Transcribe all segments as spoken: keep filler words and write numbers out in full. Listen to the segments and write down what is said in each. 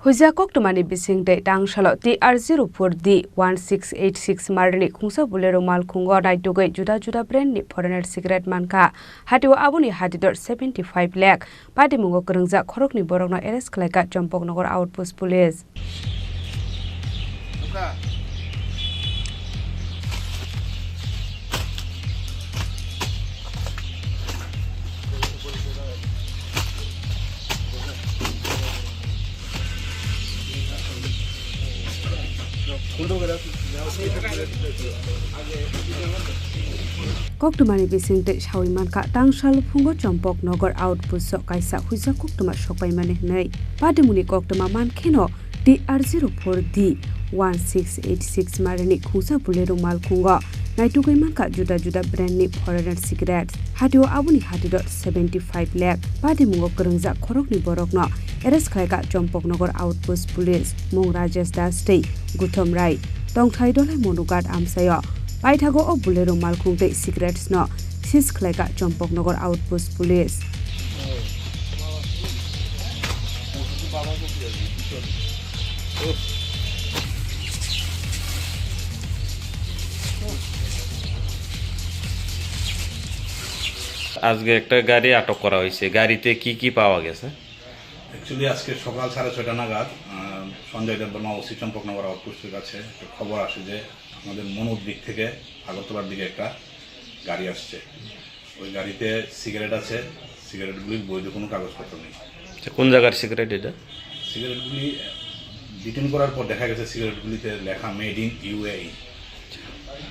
Puja koktwmani bising tei tangsalo T R zero four D one six eight six marini khungsa Bolero malkhungo naitugwi juda juda brand ni foreigner cigarette mankha. Hatio aboni hatidor seventy five lakh. Patimungo kwrwngjak khoroknwi borokno arrest khlaikha Champaknagar Outpost Police. Koktwmani bising tei sawi mankha, tangsal phungo Champaknagar Outpost o kaisa huijak koktwma sokpaimani hwnwi. Patimungni koktwma mankheno T R zero four D one six eight six marini khungsa Bolero malkhungo naitugwi mankha juda juda brand ni foreigner cigarette. Hatio aboni hatidor seventy five lakh. Patimungo kwrwngjak khoroknwi borokno arrest khlaikha Champaknagar Outpost Police, mung Rajesh Das tei Gutham Rai. Tongthai Dolai Monughat amchaio paithago o Bolero malkhung tei cigarettes no seize khlaikha Champaknagar Outpost Police. আজকে একটা গাড়ি আটক করা হয়েছে। গাড়িতে কি কি পাওয়া গেছে? অ্যাকচুয়ালি আজকে সকাল সাড়ে ছয়টা নাগাদ, আহ, সঞ্জয় দেববর্মা ওসি চম্পকনগর আউটপোস্টের কাছে একটা খবর আসে যে আমাদের মনোর দিক থেকে আগরতলার দিকে একটা গাড়ি আসছে। ওই গাড়িতে সিগারেট আছে, সিগারেটগুলির বৈধ কোনো কাগজপত্র নেই। আচ্ছা, কোন জায়গার সিগারেট এটা? সিগারেটগুলি ডিটেন করার পর দেখা গেছে সিগারেটগুলিতে লেখা "Made in U A E"।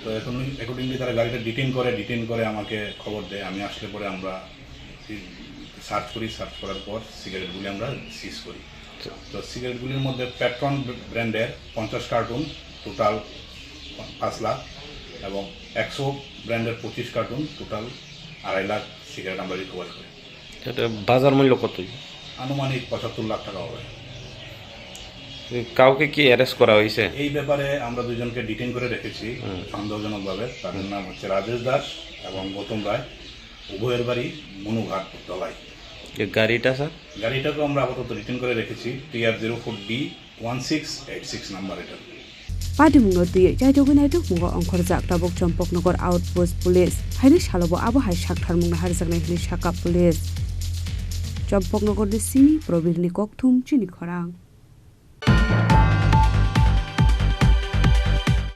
তো এখন ওই অ্যাকর্ডিংলি তারা গাড়িটা ডিটেন করে, ডিটেন করে আমাকে খবর দেয়। আমি আসলে পরে আমরা সার্চ করি, সার্চ করার পর সিগারেটগুলি আমরা সিজ করি। আচ্ছা। তো সিগারেটগুলির মধ্যে প্যাট্রন ব্র্যান্ডের পঞ্চাশ কার্টুন, টোটাল পাঁচ লাখ, এবং এক্সো ব্র্যান্ডের পঁচিশ কার্টুন, টোটাল আড়াই লাখ সিগারেট আমরা রিকভার করি। এটা বাজার মূল্য কতই? আনুমানিক পঁচাত্তর লাখ টাকা হবে। কাউকে কি অ্যারেস্ট করা হয়েছে? এই ব্যাপারে আমরা দুজনকে ডিটেইন করে রেখেছি, হুম। সন্দেহজনকভাবে। তাদের হুম। নাম হচ্ছে রাজেশ দাস এবং গৌতম রায়, উভয়ের বাড়ি মনুঘাট, ধলাই। এই গাড়িটা, স্যার? গাড়িটাকেও আমরা আপাতত ডিটেইন করে রেখেছি, T R zero four D one six eight six number এটা। Patimungno twiwi chaitugwi naitukmungo ongkhorjak tabuk Champaknagar Outpost Police. Haini salobo abo hai saktharmung naharjaknai hwnwi sakha police. Champaknagarni simi Probirni kokthum chini khorang.